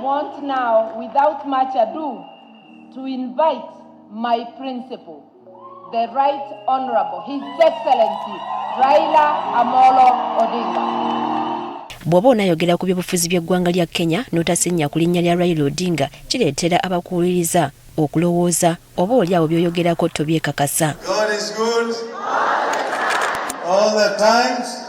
want now, without much ado, to invite my principal, the Right Honorable His Excellency Raila Amolo Odinga. Bw'oba onaayogera ku byobufuzi by'eggwanga lya Kenya n'otasinnya ku linnya lya Raila Odinga, kireetera abakuwuliriza okulowooza oba oli awo by'oyogerako tobyekakasa. God is good all the times.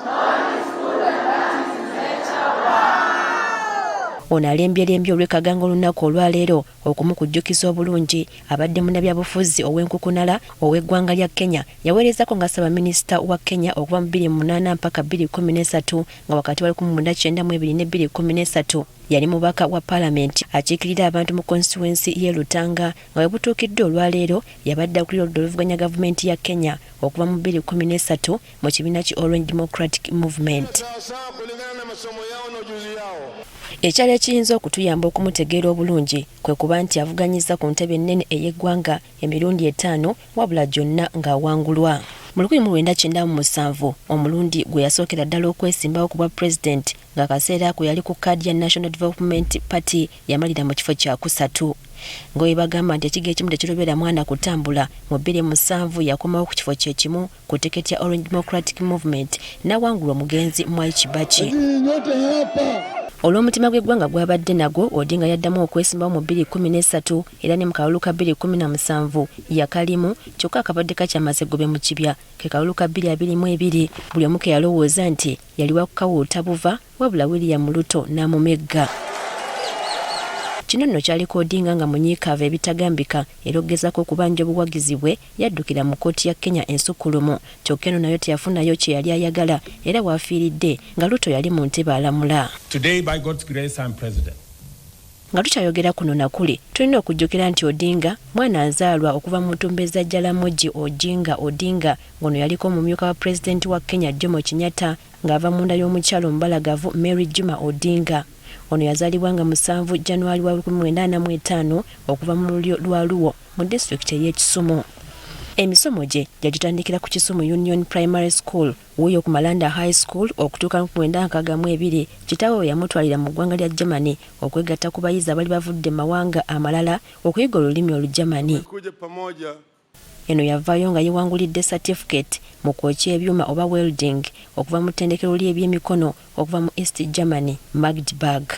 Ono alembyerembye olw'ekaganga olunaku olwaleero okumukujjukiza obulungi. Abadde munnabyabufuzi ow'enkukunala ow'eggwanga lya Kenya. Yaweerezako nga ssaabaminisita wa Kenya okuva mu 2008 mpaka 2013, nga wakati wa 1992 ne 2013 yali mubaka wa paalamenti akiikirira abantu mu konsituwensi y'e Lutanga, nga we butuukidde olwaleero yabadde akulira oludda oluvuganya gavumenti ya Kenya okuva mu 2013 mu kibiina ki Orange Democratic Movement. Ekyalo ekiyinza okutuyamba okumutegeera obulungi kwe kuba nti avuganyizza ku ntebe ennene ey'eggwanga emirundi etaano, wabula gyonna ng'awangulwa. Mu 1997 omulundi gwe yasookera ddala okwesimbawo ku bwa pulezidenti, ng'akaseera ako yali ku kaadi ya National Development Party, yamalira mu kifo kyakusatu. Nga bwe bagamba nti ekigo ekimu tekirobera mwana kutambula, mu 2007 yakomawo ku kifo kye kimu ku tiketi ya Orange Democratic Movement n'awangulwa omugenzi Mwai Kibaki. Olw'omutima gw'eggwanga gw'abadde nagwo, Odinga yaddamu okwesimbawo mu 2013 era ne mu kalulu ka 2017 yakalimu, kyokka akabadde kakyamaze ggobe mu kibya ke kalulu ka 2022 buli omu ke yalowooza nti yali wa kukawuuta buva, wabula William Ruto n'amumegga. Kino nno kyaliko Odinga nga munyiikaavu ebitagambika, era okugezaako okubanja obuwagizi bwe yaddukira mu kkooti ya Kenya ensukkulumu, kyokka eno nayo teyafunayo kye yali ayagala era w'afiiridde nga Ruto yali mu ntebe alamula. Today, by God's grace, I'm president. Nga tukyayogera kuno na kuli, tulina okujjukira nti Odinga mwana nzaalwa okuva mu ntumbe za Jaramogi Oginga Odinga, ng'ono yaliko omumyuka wa pulezidenti wa Kenya Jomo Kenyatta, ng'ava munda y'omukyala omubalagavu Mary Juma Odinga. Ono yazaalibwa nga 7 January wa 1945 okuva mu lulyo lwa Luo mu disitulikiti ey'e Kisumu. Emisomo gye yagitandikira ku Kisumu Union Primary School, wuuyo ku Malanda High School okutuuka mu 1962 kitaawe we yamutwalira mu ggwanga lya Germany okwegatta ku bayizi abali bavudde mu mawanga amalala okuyiga olulimi Olugermany. Eno yavaayo nga yewangulidde satifuketi mu kwokya ebyuma oba welding okuva mu ttendekero ly'ebyemikono okuva mu East Germany, Magdeburg.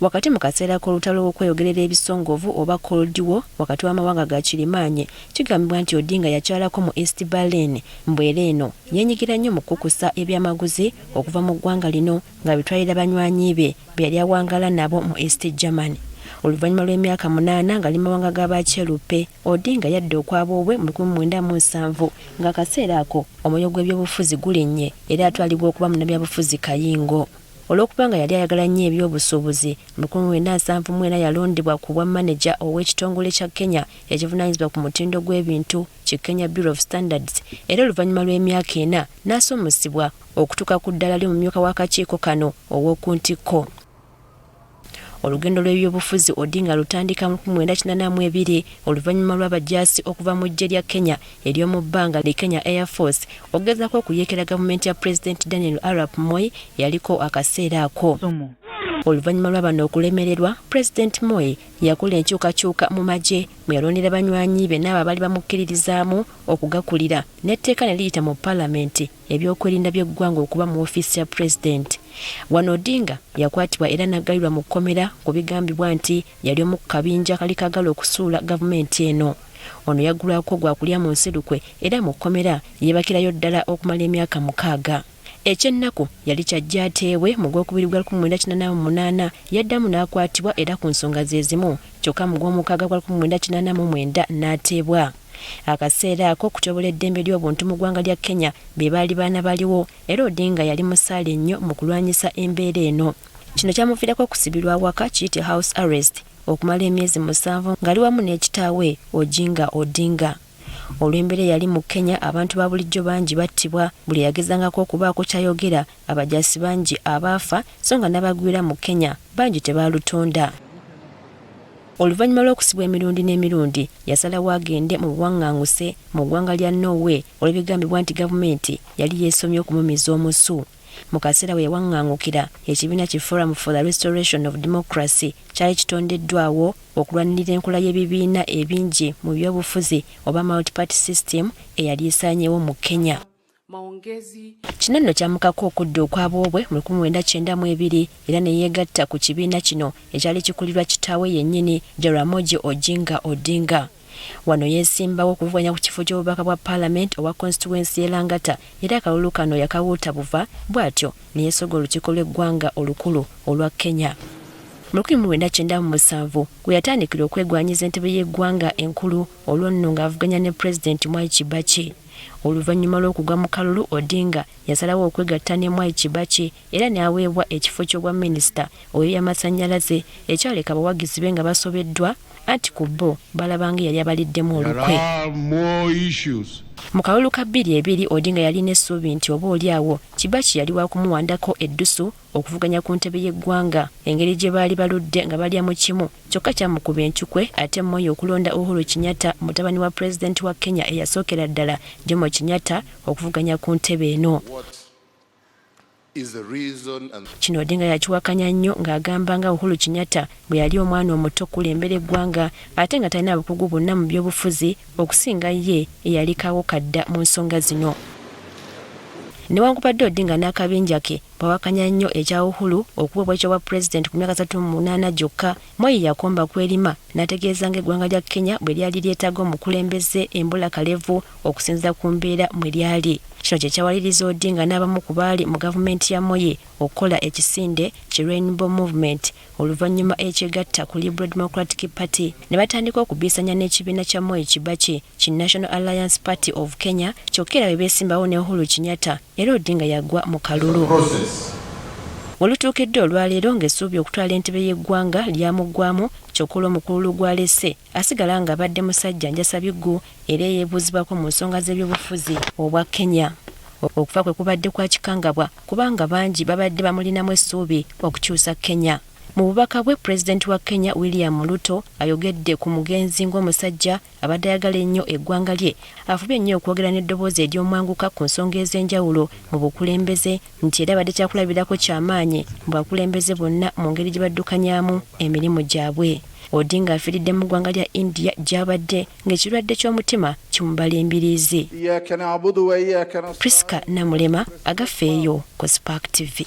Wakati mu kaseera k'olutalo lw'okweyogerera ebisongovu oba Cold War wakati w'amawanga ga kirimaanyi, kigambibwa nti Odinga yakyalako mu East Berlin mbu era eno yeenyigira nnyo mu kukukusa ebyamaguzi okuva mu ggwanga lino ng'abitwalira banywanyi be be yali awangaala nabo mu East Germany. Oluvannyuma lw'emyaka 8 ng'ali mu mawanga ga Bakyeruppe, Odinga yadda okwaboobwe mu 1970 ng'akaseera ako omwoyo gw'ebyobufuzi gulinnye era atwalibwa okuba munnabyabufuzi kayingo. Olw'okuba nga yali ayagala nnyo ebyobusuubuzi, mu 1974 yalondebwa ku bwa maneja ow'ekitongole kya Kenya ekivunaanyizibwa ku mutindo gw'ebintu ki Kenya Bureau of Standards, era oluvannyuma lw'emyaka ena n'asuumusibwa okutuuka ku ddaala ly'omumyuka w'akakiiko kano ow'oku ntikko. Olugendo lw'ebyobufuzi Odinga alutandika mu 1982 oluvannyuma lw'abajaasi okuva mu ggye lya Kenya ery'omu bbanga li Kenya Air Force okugezaako okuyeekera gavumenti ya Pulezidenti Daniel Arap Moi eyaliko akaseera ako. Oluvannyuma lwa bano okulemererwa, Pulezidenti Moi yakola enkyukakyuka mu magye mwe yalondera banywanyi be n'abo abaali bamukkiririzaamu okugakulira n'etteeka ne liyita mu Palamenti ebyokwerinda by'eggwanga okuba mu ofiisi ya Pulezidenti. Wano Odinga yakwatibwa era n'aggalirwa mu kkomera ku bigambibwa nti yali omu ku kabinja akali kaagala okusuula gavumenti eno. Ono yaggulwako gwa kulya mu nsi lukwe era mu kkomera yeebakirayo ddala okumala emyaka 6. Eky'ennaku yali kyajje ateebwe mu Gwokubiri gwa 1988 yaddamu n'akwatibwa era ku nsonga ze zimu, kyokka mu Gwomukaaga gwa 1989 n'ateebwa. Akaseera ako okutyobola eddembe ly'obuntu mu ggwanga lya Kenya be baali baana baliwo era Odinga yali musaale nnyo mu kulwanyisa embeera eno. Kino kyamuviirako okusibirwa awaka kiyite house arrest okumala emyezi 7 ng'ali wamu ne kitaawe Oginga Odinga. Olw'embeera eyali mu Kenya abantu ba bulijjo bangi battibwa, buli eyagezangako okubaako ky'ayogera abajaasi bangi abaafa so nga n'abagwira mu Kenya bangi tebaalutonda. Oluvannyuma lw'okusibwa emirundi n'emirundi yasalawo agende mu buwang'anguse mu ggwanga lya Norway olw'ebigambibwa nti gavumenti yali yeesomye okumumiza omusu. Mu kaseera we yawaŋŋangukira, ekibiina ki Forum for the Restoration of Democracy kyali kitondeddwawo okulwanirira enkola y'ebibiina ebingi mu byobufuzi oba multi-party system eyali esaanyeewo mu Kenya. Kino nno kyamukako okudda okwaboobwe mu 1992 era ne yeegatta ku kibiina kino ekyali kikulirwa kitaawe yennyini Jaramogi Oginga Odinga. Wano yeesimbawo okuvuganya ku kifo ky'obubaka bwa Paalamenti owa konsituwensi y'e Langata era akalulu kano yakawuuta buva bw'atyo ne yeesogga olukiiko lw'eggwanga olukulu olwa Kenya. Mu 1997 we yatandikira okwegwanyiza entebe y'eggwanga enkulu olwo nno ng'avuganya ne Pulezidenti Mwai Kibaki. Oluvannyuma lw'okugwa mu kalulu, Odinga yasalawo okwegatta ne Mwai Kibaki era n'aweebwa ekifo ky'obwaminisita ow'ebyamasannyalaze ekyaleka abawagizi be nga basobeddwa anti ku bo balaba ng'eyali abaliddemu olukwe. Mu kalulu ka 20, Odinga yalina essuubi nti oba oli awo Kibaki yali wakumuwandako eddusu okuvuganya ku ntebe y'eggwanga engeri gye baali baludde nga balya mu kimu kyokka kyamukuba encukwe ate Moi okulonda Uhuru Kenyatta mutabani wa pulezidenti wa Kenya eyasookera ddala Jomo Kenyatta okuvuganya ku ntebe eno. Kino Odinga yakiwakanya nnyo ng'agamba nga Uhuru Kenyatta bwe yali omwana omuto okukulembera eggwanga ate nga talina bukugu bwonna mu byobufuzi okusinga ye eyalikawo kadda mu nsonga zino. Newankubadde Odinga n'akabinja ke bawakanya nnyo ekya Uhuru okuweebwa ekyobwa pulezidenti ku myaka 38 gyokka, Moi yakomba kwerima n'ategeeza ng'eggwanga lya Kenya bwe lyali lyetaaga omukulembeze embulakalevu okusinziira ku mbeera mwe lyali. Kino kye kyawaliriza Odinga n'abamu ku baali mu gavumenti ya Moi okukola ekisinde ki Rainbow Movement oluvannyuma ekyegatta ku Liberal Democratic Party ne batandika okubiisanya n'ekibiina kya Moi Kibaki ki National Alliance Party of Kenya kyokka era bwe beesimbawo ne Uhuru Kenyatta era Odinga yagwa mu kalulu. We lutuukidde olwaleero ng'essuubi okutwala entebe y'eggwanga lyamuggwamu kyokka olw'omukululu gw'alese asigala ng'abadde musajja njasabiggu era eyeebuuzibwako mu nsonga z'ebyobufuzi obwa Kenya. Okufa kwe kubadde kwa kikangabwa kubanga bangi babadde bamulinamu essuubi okukyusa Kenya. Mu bubaka bwe, Pulezidenti wa Kenya William Ruto ayogedde ku mugenzi ng'omusajja abadde ayagala ennyo eggwanga lye, afubye ennyo okwogera n'eddoboozi ery'omwanguka ku nsonga ez'enjawulo mu bukulembeze nti era abadde kyakulabirako kya maanyi mu bakulembeze bonna mu ngeri gye baddukanyaamu emirimu gyabwe. Odinga afiiridde mu ggwanga lya India gy'abadde ng'ekirwadde ky'omutima kimubala embiriizi. Prisca Namulema, Agafeeyo ku Spark TV.